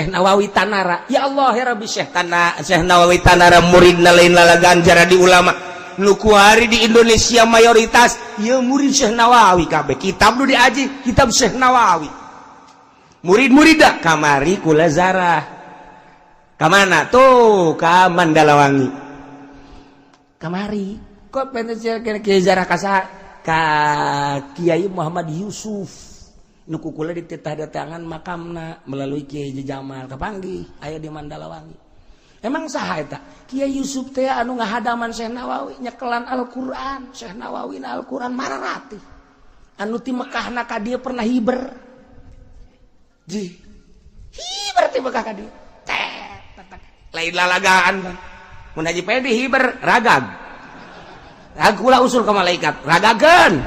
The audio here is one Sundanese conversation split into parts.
Syekh Nawawi Tanara. Ya Allah ya Rabbi, Syekh Tanara, Syekh Nawawi Tanara muridna lain lalagan jadi ulama nu kuari di Indonesia mayoritas ya murid Syekh Nawawi kabeh. Kitab nu diaji kitab Syekh Nawawi. Murid-murid dah kamari kula zarah kamana tuh ka Mandalawangi kamari kok pengen kiai zarah ka ka Kiai Muhammad Yusuf nu ku kula dititah datangan makamna melalui Kiai Jamal kapanggih aya di Mandalawangi. Emang saha eta Kiai Yusuf teh anu ngahadaman Syekh Nawawi nyekelan Al-Qur'an? Syekh Nawawi na Al-Qur'an mararati anu ti Mekahna ka dieu pernah hiber ji hiber ti Mekah ka dieu teh lain lalagaan. Mun Haji Pedi hiber ragag, kula usul ke malaikat ragageun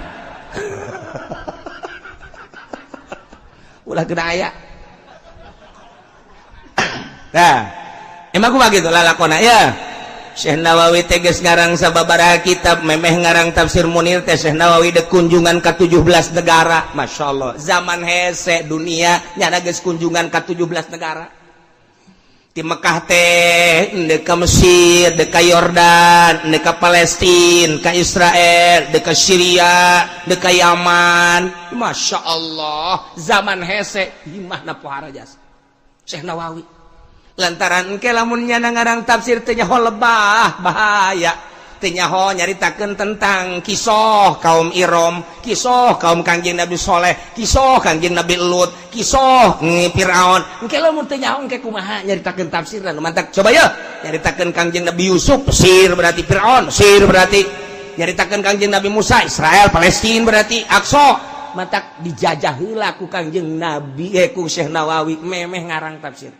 ulah kena aya. Nah, emang kumaha gitu lalakona ya. Syekh Nawawi teh geus ngarang sababaraha kitab, memeh ngarang tafsir Munir teh Syekh Nawawi dek kunjungan ka 17 negara. Masya Allah, zaman hese dunia nyana geus kunjungan ka 17 negara. Di Mekah teh dek ka Mesir, dek ka Yordan, dek ka Palestina, ka Israel, dek ka Syria, dek ka Yaman. Masya Allah, zaman hese imahna pohara jasa Syekh Nawawi. Lantaran engke lamun nyana ngarang tafsir teh nyaho lebah bahaya, teu nyaho nyaritakeun tentang kisah kaum Irom, kisah kaum Kangjeng Nabi Soleh, kisah Kangjeng Nabi Lut, kisah Firaun. Engke lamun teu nyaho engke kumaha nyaritakeun tafsirna nu mantak coba ya nyaritakeun Kangjeng Nabi Yusuf Mesir berarti Firaun Mesir berarti nyaritakeun Kangjeng Nabi Musa Israel Palestina berarti Aqsa mantak dijajah heula ku Kangjeng Nabi ku Syekh Nawawi memeh ngarang tafsir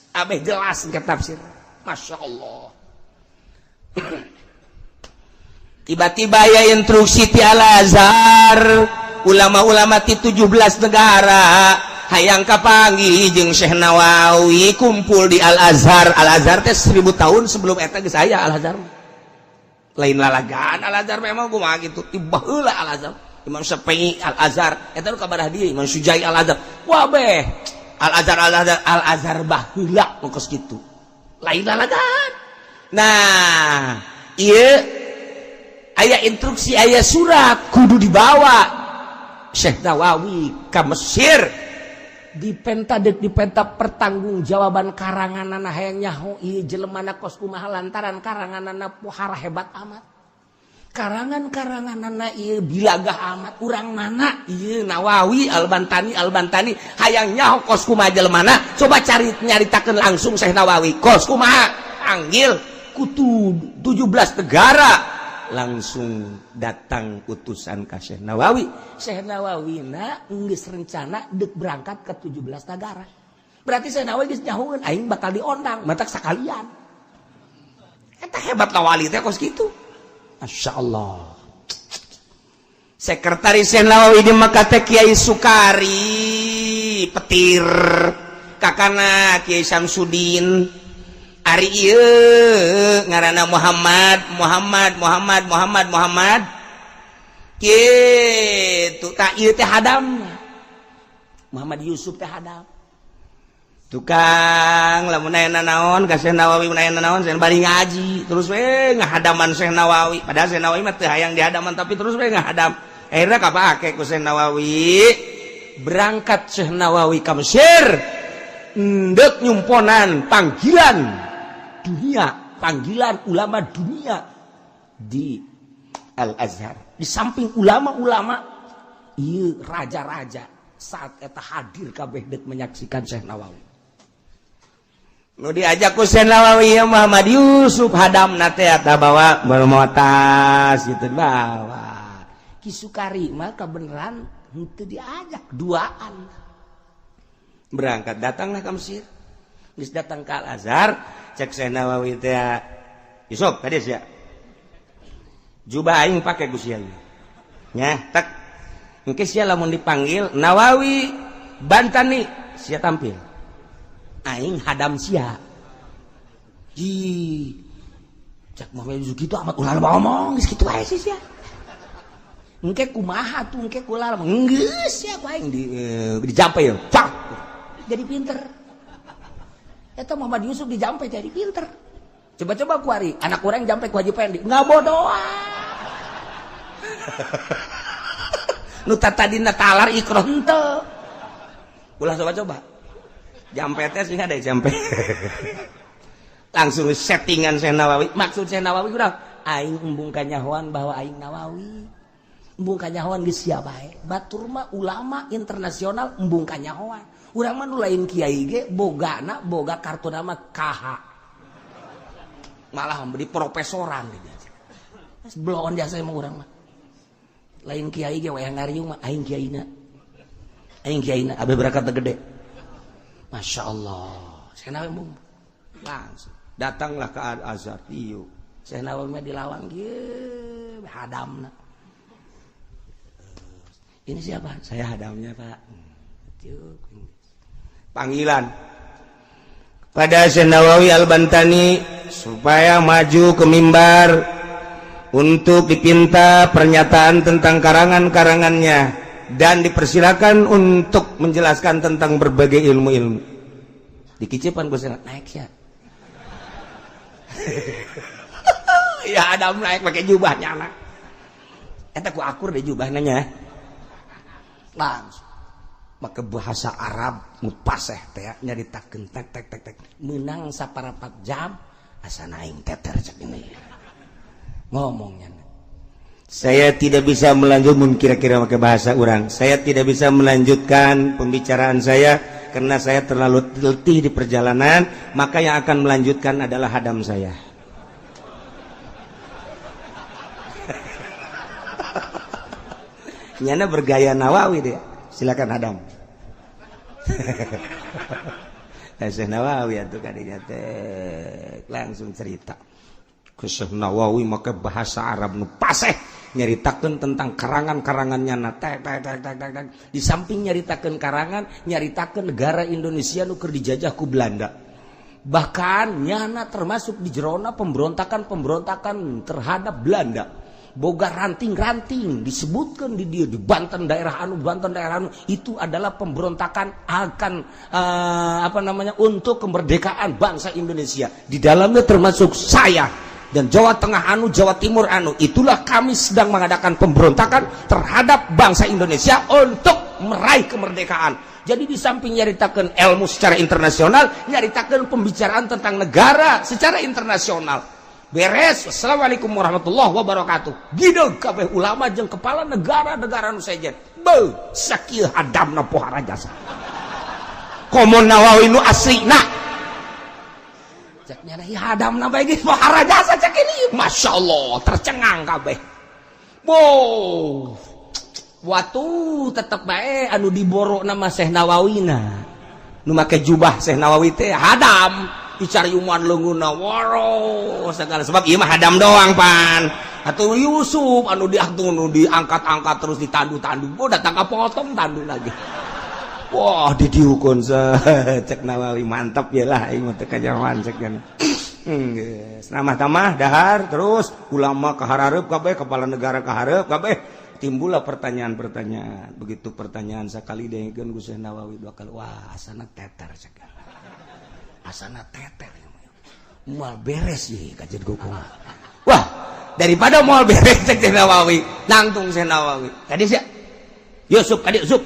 abeh jelas ke tafsir. Masya Allah. Tiba-tiba ya instruksi ti Al-Azhar, ulama-ulama ti 17 negara hayang kapanggih jeung Syekh Nawawi kumpul di Al-Azhar. Al-Azhar teh 1000 tahun sebelum eta geus aya Al-Azhar. Lain lalagaan Al-Azhar memang kumaha gitu tiba heula Al-Azhar. Imam Syafi'i Al-Azhar eta nu kabarah dieu Imam Sujai Al-Azhar. Wah beh Al-Azhar Al-Azhar Al-Azhar baheula nu kos kitu. Lain lalagaan. Nah, ieu aya instruksi aya surat kudu dibawa Syekh Nawawi ka Mesir dipenta dek dipenta pertanggungjawaban karanganana hayang nyaho ieu jelemana kos kumaha lantaran karanganana pohara hebat amat, karangan-karanganana ieu bilagah amat, urang mana ieu Nawawi Albantani Albantani hayang nyaho kos kumaha jelemana coba cari nyaritakeun langsung Syekh Nawawi kos kumaha panggil kutu 17 negara langsung datang utusan ka Syekh Nawawi. Syekh Nawawi na geus rencana dek berangkat ke 17 negara. Berarti Syekh Nawawi geus nyahoeun aing bakal diondang matak sakalian. Eta hebat Nawawi teh kos kitu. Masya Allah. Sekretaris Syekh Nawawi di Mekah teh Kiai Sukari petir kakana Kiai Samsudin. Ari ieu ngaranna Muhammad Muhammad Muhammad Muhammad Muhammad kitu tak ieu teh hadam Muhammad Yusuf teh hadam tukang lamun aya naon ka Syekh Nawawi mun aya naon Syekh bari ngaji terus we ngahadaman Syekh Nawawi padahal Syekh Nawawi mah teu hayang dihadaman tapi terus we ngahadam akhirna kapake ku Syekh Nawawi berangkat Syekh Nawawi ka Mesir ndek nyumponan panggilan dunia, panggilan ulama dunia di Al-Azhar. Di samping ulama-ulama, ieu raja-raja saat eta hadir kabeh dek menyaksikan Syekh Nawawi. Nu diajak ku Syekh Nawawi ya Muhammad Yusuf hadamna teh eta bawa bawa tas gitu bawa. Ki Sukari mah kebenaran henteu diajak duaan. Berangkat datanglah ke Mesir. Geus datang ke Al-Azhar, cek Syekh Nawawi teh Yusuf kades ya. Jubah aing pake ku sia. Nya tak engke sia lamun dipanggil Nawawi Bantani sia tampil. Aing hadam sia. Ji cek Muhammad Yusuf kitu amat ulah ngomong geus kitu wae sih sia. Engke kumaha tuh engke kula geus sia ku aing di dijampe ya. Cak. Jadi pinter. Eta Muhammad Yusuf dijampe jadi pinter. Coba-coba kuari anak kurang jampe ku Haji Pendi ngabodoan. Nu tadina talar ikroh henteu. Ulah coba-coba. Jampe teh sing ada jampe. Langsung settingan Syekh Nawawi. Maksud Syekh Nawawi kurang aing embung kanyahoan bahwa aing Nawawi. Embung kanyahoan geus sia bae. Batur mah ulama internasional embung kanyahoan. Urang mah nu lain kiai ge bogana boga kartu nama KH. Malah beli profesoran gitu. Belon jasa emang urang mah. Lain kiai ge wayah ngariung mah aing kiaina. Aing kiaina abe berangkat gede. Masya Allah. Syekh Nawawi embung. Langsung datanglah ke Al-Azhar. Iyo. Syekh Nawawi mah di lawang kieu hadamna. Ini siapa? Saya hadamnya, Pak. Panggilan pada Syekh Nawawi Al-Bantani supaya maju ke mimbar untuk dipinta pernyataan tentang karangan-karangannya dan dipersilakan untuk menjelaskan tentang berbagai ilmu-ilmu. Dikicipan gue naik ya. Ya Adam naik pakai jubahnya anak. Eta ku akur deh jubahnya nya. Langsung maka bahasa Arab mupaseh teh nyaritakeun tek tek tek tek menang saparapat jam asa naing teter cek ini ngomongnya. Saya tidak bisa melanjutkan kira-kira pakai bahasa orang. Saya tidak bisa melanjutkan pembicaraan saya karena saya terlalu letih di perjalanan, maka yang akan melanjutkan adalah hadam saya. Nyana bergaya Nawawi dia. Silakan hadam. Syekh Nawawi atuh kadinya teh langsung cerita. Ke Syekh Nawawi maka bahasa Arab nu paseh nyaritakeun tentang karangan-karangannya na tek tek tek tek tek. Di samping nyaritakeun karangan, nyaritakeun negara Indonesia nu keur dijajah ku Belanda. Bahkan nyana termasuk di jerona pemberontakan-pemberontakan terhadap Belanda. Boga ranting-ranting disebutkan di dia di Banten daerah anu, Banten daerah anu, itu adalah pemberontakan akan untuk kemerdekaan bangsa Indonesia. Di dalamnya termasuk saya dan Jawa Tengah anu, Jawa Timur anu. Itulah kami sedang mengadakan pemberontakan terhadap bangsa Indonesia untuk meraih kemerdekaan. Jadi di samping nyaritakan ilmu secara internasional, nyaritakan pembicaraan tentang negara secara internasional. Beres, assalamualaikum warahmatullahi wabarakatuh. Gideg kabeh ulama jeung kepala negara-negara nu sejen. Beuh, sakieu hadamna pohara jasa. Komo Nawawi nu aslina. Cek nyana ieu hadamna bae geus pohara jasa cek ini. Masya Allah, tercengang kabeh. Wow. Watu tetep bae anu diboro nama Syekh Nawawina. Nu make jubah Syekh Nawawi teh hadam. Dicari uman leungeunna waro segala sebab ieu mah hadam doang pan. Atuh Yusuf anu diangkat nu diangkat-angkat terus ditandu-tandu. Oh datang ka potong tandu lagi. Wah didiukun cek Nawawi mantap ya lah aing mah teu kajaman cek nya. Geus ramah-tamah dahar terus ulama kahareup kabeh kepala negara kahareup kabeh timbullah pertanyaan-pertanyaan. Begitu pertanyaan sakali dengekeun ku Syekh Nawawi dua kali wah asana teter cek. Asana teter moal beres ye kajian kumaha. Wah, daripada moal beres cek Syekh Nawawi, nangtung Syekh Nawawi. Tadi sia. Yusuf, kadi Yusuf.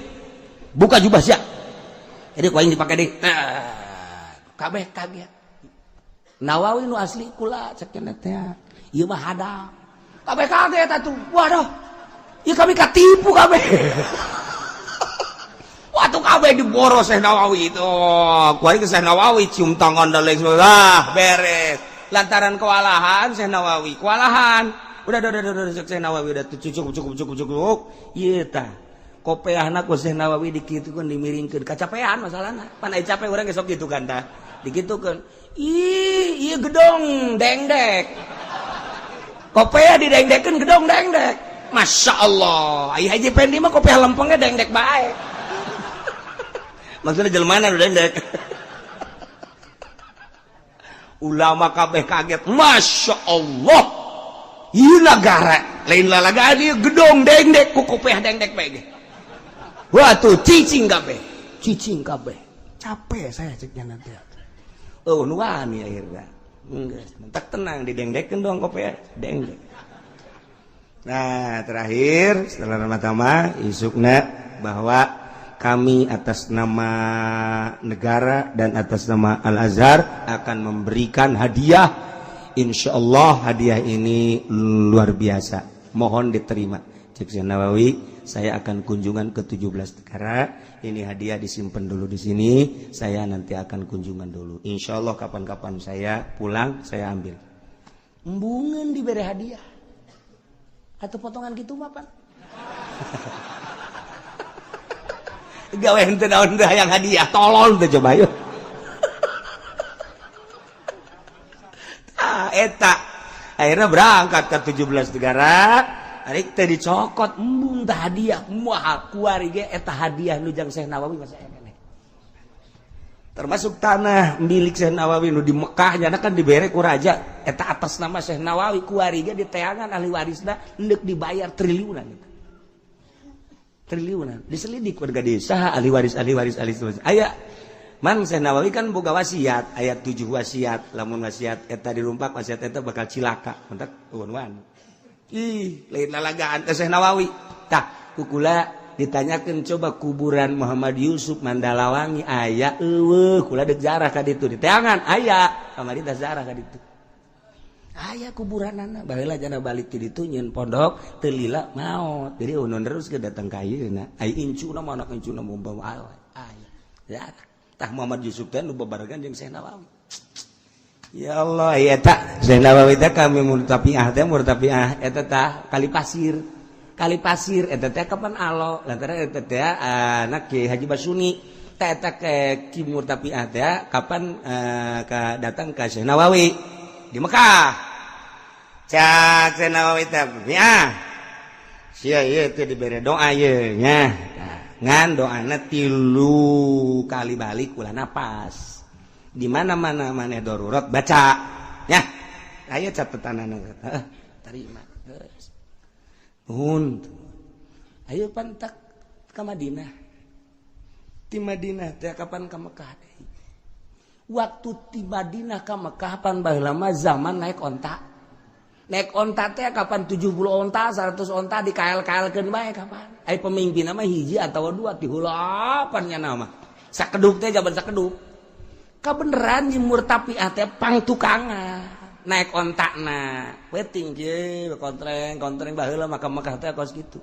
Buka jubah sia. Jadi ku aing dipake deui. Kabeh kaget. Nawawi nu asli kula cek teh. Ieu mah hadam. Kabeh kaget atuh. Waduh. Ieu kami katipu kabeh. Waktu kabeh diboro Syekh Nawawi itu. Kuari ke Syekh Nawawi cium tangan dan lain sebagainya. Ah, beres. Lantaran kewalahan Syekh Nawawi, kewalahan. Udah Syekh Nawawi udah cukup. Ieu tah. Kopeahna ku Syekh Nawawi dikitukeun dimiringkeun. Kacapean masalahna. Pan aya capek urang ge sok kitu kan tah. Dikitukeun. Ih, ieu gedong dengdek. Kopeah didengdekeun gedong dengdek. Masya Allah. Ai Haji Pendi mah kopeah lempengnya dengdek bae. Maksudnya jelmana udah dengdek. Ulama kabeh kaget. Masya Allah. Ieu nagara lain lalagaan ieu gedong dengdek ku kopeah dengdek bae ge. Wah tuh cicing kabeh. Cicing kabeh. Capek saya ceknya nanti. Oh nu wani akhirna. Geus, mentak tenang didengdekeun doang kopi dengdek. Nah, terakhir setelah ramah-tamah isukna bahwa kami atas nama negara dan atas nama Al-Azhar akan memberikan hadiah. Insya Allah hadiah ini luar biasa. Mohon diterima. Cek Syekh Nawawi, saya akan kunjungan ke 17 negara. Ini hadiah disimpan dulu di sini. Saya nanti akan kunjungan dulu. Insya Allah kapan-kapan saya pulang saya ambil. Embungan diberi hadiah. Atau potongan gitu mah pan. Gawe henteu naon teh hayang hadiah, tolol teh coba yuk. Tah eta. Akhirnya berangkat ke 17 negara, ari teh dicokot embung teh hadiah, moal kuari ge eta hadiah nu jang Syekh Nawawi masa keneh. Termasuk tanah milik Syekh Nawawi nu di Mekah nyana kan dibere ku raja, eta atas nama Syekh Nawawi kuari ge diteangan ahli warisna endek dibayar triliunan eta. Triliunan diselidik warga desa ahli waris ahli waris ahli waris. Aya man Syekh Nawawi kan boga wasiat, ayat 7 wasiat, lamun wasiat eta dirumpak wasiat eta bakal cilaka, mentak eueun. Ih, lain lalagaan teh Syekh Nawawi. Tah, kukula ditanyakan coba kuburan Muhammad Yusuf Mandalawangi aya eueuh kula deuk jarah ka ditu diteangan aya kamari teh jarah ka ditu aya kuburanana baheula jana balik ti ditu nyeun pondok teu lila maot jadi unun terus ke datang ka ayeuna ai incuna mah anak incuna mau bawa aya jarah tah Muhammad Yusuf teh nu babarengan jeung Syekh Nawawi. Ya Allah ya tak Syekh Nawawi teh kami murtafiah teh murtafiah eta tah kali pasir. Kali pasir eta teh kapan alo lantaran eta teh anak Ki Haji Basuni teh eta ke Ki Murtafiah teh kapan ka datang ka Syekh Nawawi di Mekah. Cak Syekh Nawawi teh ya sia ieu teh dibere doa ieu nya ngan doana 3 kali balik ulah napas di mana-mana maneh darurat baca nya aya catetanana heuh terima. Nuhun. Ayo pantak ka Madinah. Ti Madinah teh kapan ka Mekah deui. Waktu ti Madinah ka Mekah pan baheula mah zaman naik onta. Naik onta teh kapan 70 onta, 100 onta dikael-kaelkeun bae kapan. Ai pemimpinna mah hiji atawa dua tihulapan nya mah. Sakedup teh jaman sakedup. Kabeneran nyimur tapi teh pangtukangan. Naik ontakna peuting je kontreng kontreng baheula maka Mekah teh kos kitu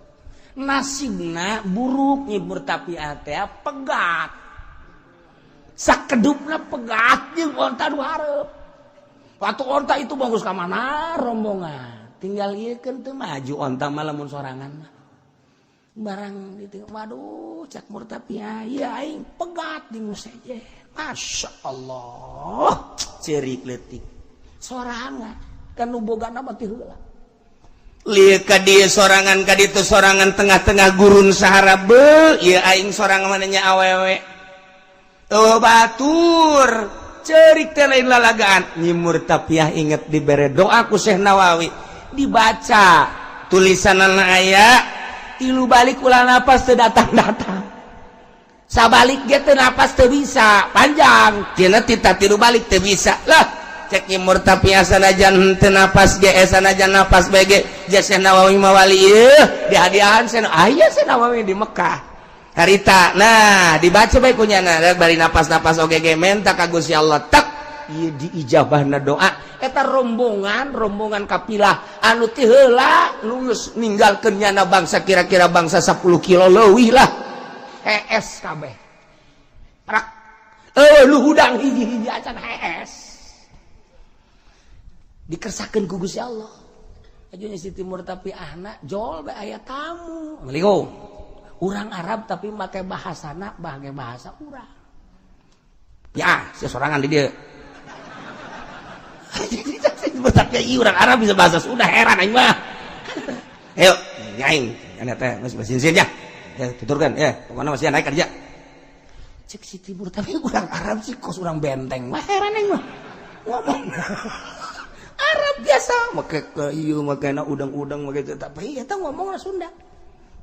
nasibna buruk nyibur tapi teh pegat sakedupna pegat jeung onta nu hareup waktu onta itu bagus ka mana rombongan tinggal ieu keun teu maju onta mah lamun sorangan mah barang ditu waduh cak murtapiah ieu aing pegat di seje Masya Allah ceurik leutik sorangan kan nu bogana mah teh heula lieu ka dieu sorangan ka ditu sorangan tengah-tengah gurun Sahara beuh ieu aing sorangan manehnya awewe oh batur ceurik teh lain lalagaan nyimur tapiah inget dibere doa ku Syekh Nawawi dibaca tulisanana aya 3 balik ulah napas teu datang-datang sabalik ge teu napas teu bisa panjang tina tita 3 balik teu bisa lah cek nyimur tapi asanajan teu napas ge sanajan napas bae ge Syekh Nawawi mah wali ieu dihadiahan Syekh aya Syekh Nawawi di Mekah harita nah dibaca bae kunyana bari napas-napas oge ge menta ka Gusti Allah tak ieu diijabahna doa eta rombongan rombongan kapilah anu ti heula nu geus ninggalkeun nyana bangsa kira-kira bangsa 10 kilo leuwih lah hees kabeh prak eueuh lu hudang hiji-hiji acan hees dikersakeun ku Gusti Allah. Ajunya si Timur tapi ahna jol bae aya tamu. Assalamualaikum. Urang Arab tapi make bahasana make bahasa urang. Ya, sia sorangan di dieu. Tapi urang Arab bisa bahasa Sunda heran aing mah. Ayo, aing nya teh geus basin ya. Ya tuturkeun ya, pokona masih naik kerja. Cek si Timur tapi urang Arab sih kos urang benteng mah heran aing mah. Ngomong Arab biasa make ke ieu make na udang-udang make tapi eta ngomongna Sunda.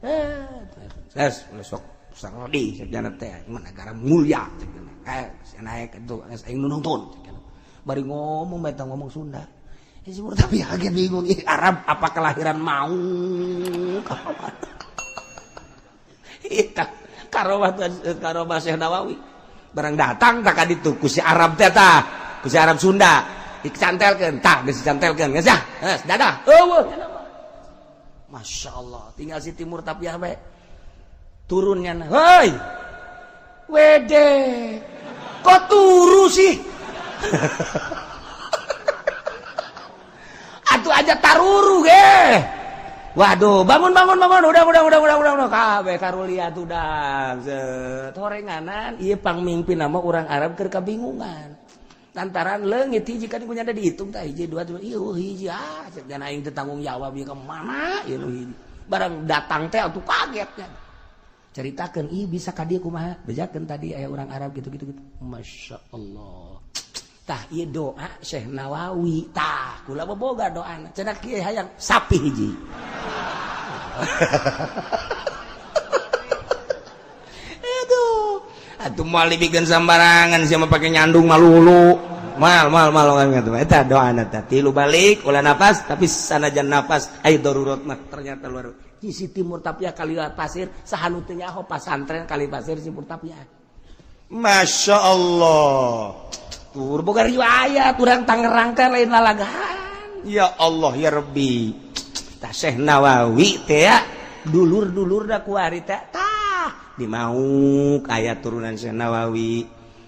Eh, ses sok sarodi cenah teh mah negara mulia Naik itu aing nu nonton. Bari ngomong bae ngomong Sunda. Si tapi agak bingung, ih Arab apa kelahiran mau? Eta karomah karomah Syekh Nawawi. Barang datang tak kaditu ku si Arab teh tah, ku si Arab Sunda dicantelkeun, tah geus dicantelkeun geus ah, geus dadah. Eueuh. Masya Allah, tinggal si Timur Tapiah bae. Turunnya, hoi. Wede. Kok turu sih? Atuh aja taruru ge. Waduh, bangun bangun bangun, udah kabeh karulia tuh dah. Set horenganan ieu pangmimpin nama urang Arab keur kabingungan. Lantaran leungit hiji kan kunyana dihitung tah hiji dua tilu ieu hiji ah cek dan aing teu tanggung jawab ieu ka mana ieu nu hiji. Barang datang teh atuh kaget nya. Caritakeun ieu bisa ka dieu kumaha? Bejakeun tadi aya urang Arab gitu-gitu gitu. Masya Allah. Tah ieu doa Syekh Nawawi tah kula boga doana cenah kieu hayang sapi hiji. Aduh, atuh moal dibikeun sambarangan sia mah pake nyandung malulu. Mal mal mal kan kitu. Eta doana teh tilu balik ulah nafas tapi sanajan nafas aya darurat mah ternyata luar. Sisi Timur Tapia kali pasir saha nu teu nyaho pasantren kali pasir Timur Tapia. Masya Allah. Tur boga riwayat urang Tangerang teh lain lalagaan. Ya Allah ya Rabbi. Tah Syekh Nawawi teh dulur-dulur da kuari teh tah dimauk aya turunan Syekh Nawawi.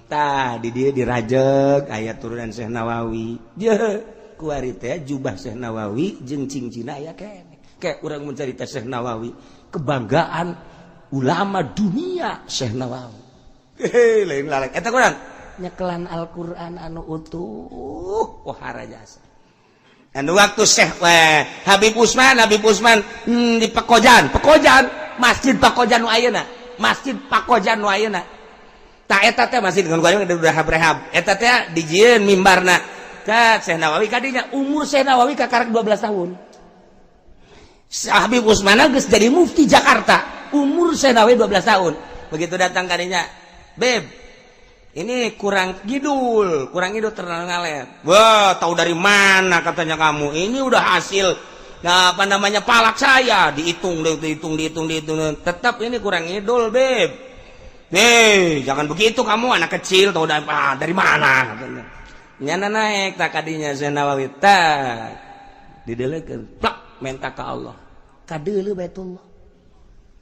Tah di dieu dirajeg aya turunan Syekh Nawawi. Ye kuari teh jubah Syekh Nawawi jeung cincina aya keneh. Kayak urang mun carita Syekh Nawawi, kebanggaan ulama dunia Syekh Nawawi. Hei lain lalek eta kurang nyekelan Al-Qur'an anu utuh pohara jasa. Anu waktu Syekh Habib Usman di Pekojan, Masjid Pakojan nu ayeuna, Masjid Pakojan nu ayeuna. Tah eta teh masjid dengan gua udah rehab. Eta teh dijieun mimbarna. Ka Syekh Nawawi kadinya umur Syekh Nawawi kakarak 12 tahun. Habib Usman geus jadi mufti Jakarta, umur Syekh Nawawi 12 tahun. Begitu datang kadinya, "Beb, ini kurang kidul terlalu ngalet." Wah, tahu dari mana katanya kamu? Ini udah hasil, nah, apa namanya palak saya, dihitung. Tetap ini kurang ngidul, Beb. Beb, jangan begitu kamu anak kecil, tahu dari mana katanya. Nyana naik tak kadinya Syekh Nawawi tak didelekeun, plak minta ke Allah. Kadeuleu Baitullah.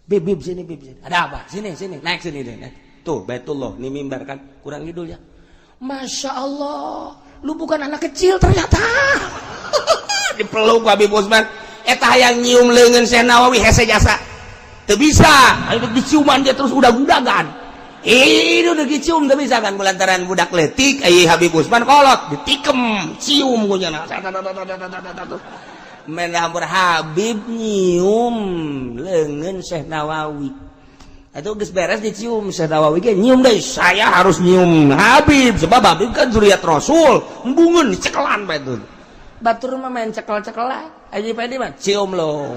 Beb, beb sini, beb sini. Ada apa? Sini, sini, naik sini deh. Naik. Tuh Baitullah, ini mimbar kan kurang ngidul ya. Masya Allah, lu bukan anak kecil ternyata. Dipeluk Habib Usman, eta hayang nyium leungeun Syekh Nawawi hese jasa. Teu bisa, ayo diciuman dia terus udag-udagan. Ini udah dicium teu bisa kan lantaran budak leutik ai Habib Usman kolot ditikem, cium ku nya. Menambur Habib nyium leungeun Syekh Nawawi. Itu geus beres dicium Syekh Nawawi ge nyium deui, saya harus nyium Habib sebab Habib kan zuriat Rasul, embungeun dicekelan bae itu. Batur mah main cekel-cekelan, aja pedi mah cium lo.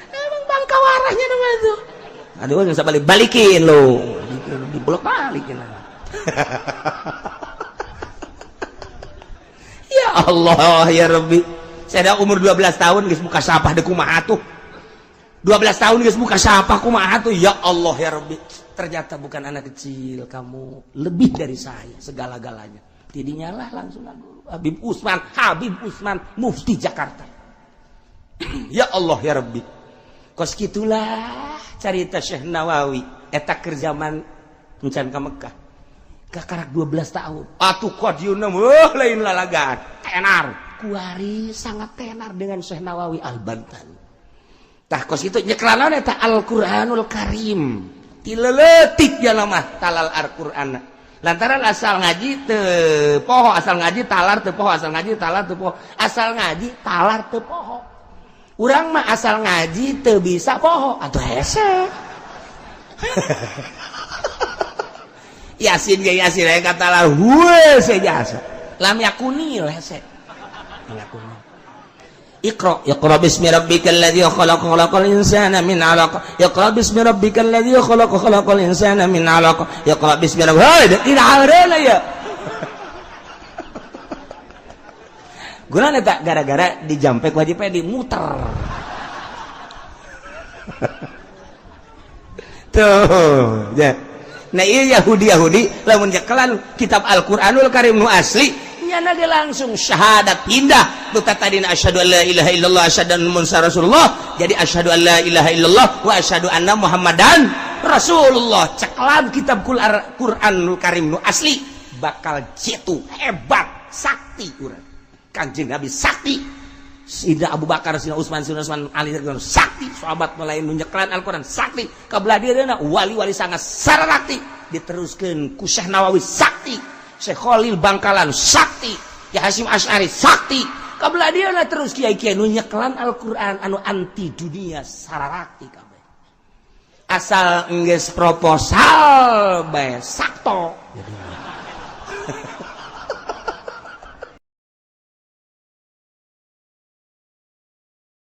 Emang bangka warahnya nama itu. Aduh, bisa balik-balikin lo. Diblok balikin. Ya Allah ya Rabbi. Saya dah umur 12 tahun geus buka sapah deui kumaha tuh. 12 tahun geus buka sapah kumaha tuh. Ya Allah ya Rabbi. Ternyata bukan anak kecil kamu, lebih dari saya segala-galanya. Tidinya lah langsung Habib Usman mufti Jakarta. Ya Allah ya Rabbi. Kos gitulah carita Syekh Nawawi eta keur zaman encan ka Mekah. Kakarak 12 tahun. Atuh kadieu mah lain lalagan. Tenar. Kuari sangat tenar dengan Syekh Nawawi Al-Bantani. Tah kos kitu nyekelana eta Al-Qur'anul Karim. Tileletik ya mah talal Al-Qur'an. Lantaran asal ngaji teu poho, asal ngaji talar teu poho, asal ngaji talar teu poho, asal ngaji talar teu poho. Urang mah asal ngaji teu bisa poho atuh hese. Yasin ge Yasin aya kata lah hese jasa. Lam yakunil hese. Lam yakunil. Iqra, iqra bismi rabbikal ladzi khalaq, khalaqal insana min 'alaq. Iqra bismi rabbikal ladzi khalaq, khalaqal insana min 'alaq. Iqra bismi rabbikal hei, tidak ada ya. Gunana tak gara-gara dijampe ku Haji Pedi muter. Tuh, ya. Nah iya Yahudi-Yahudi lamun nyekelan kitab Al-Qur'anul Karim nu asli nyana ge langsung syahadat pindah nu tadina asyhadu an la ilaha illallah asyhadu anna muhammadar rasulullah jadi asyhadu an la ilaha illallah wa asyhadu anna muhammadan rasulullah. Ceklan kitab Qur'anul Karim nu asli bakal jitu hebat sakti urang. Kanjeng Nabi sakti, Sidna Abu Bakar, Sidna Utsman, Sidna Utsman Ali sakti, sahabat mulai nu nyeklan Al-Qur'an sakti, kabelah dieuna wali-wali sangat sarakti, diteruskeun ku Syekh Nawawi sakti, Syekh Khalil Bangkalan sakti, Ki Hasyim Asy'ari sakti, kabelah dieuna terus kiai-kiai nu nyeklan Al-Qur'an anu anti dunia sarakti kabeh. Asal enggeus proposal bae sakto.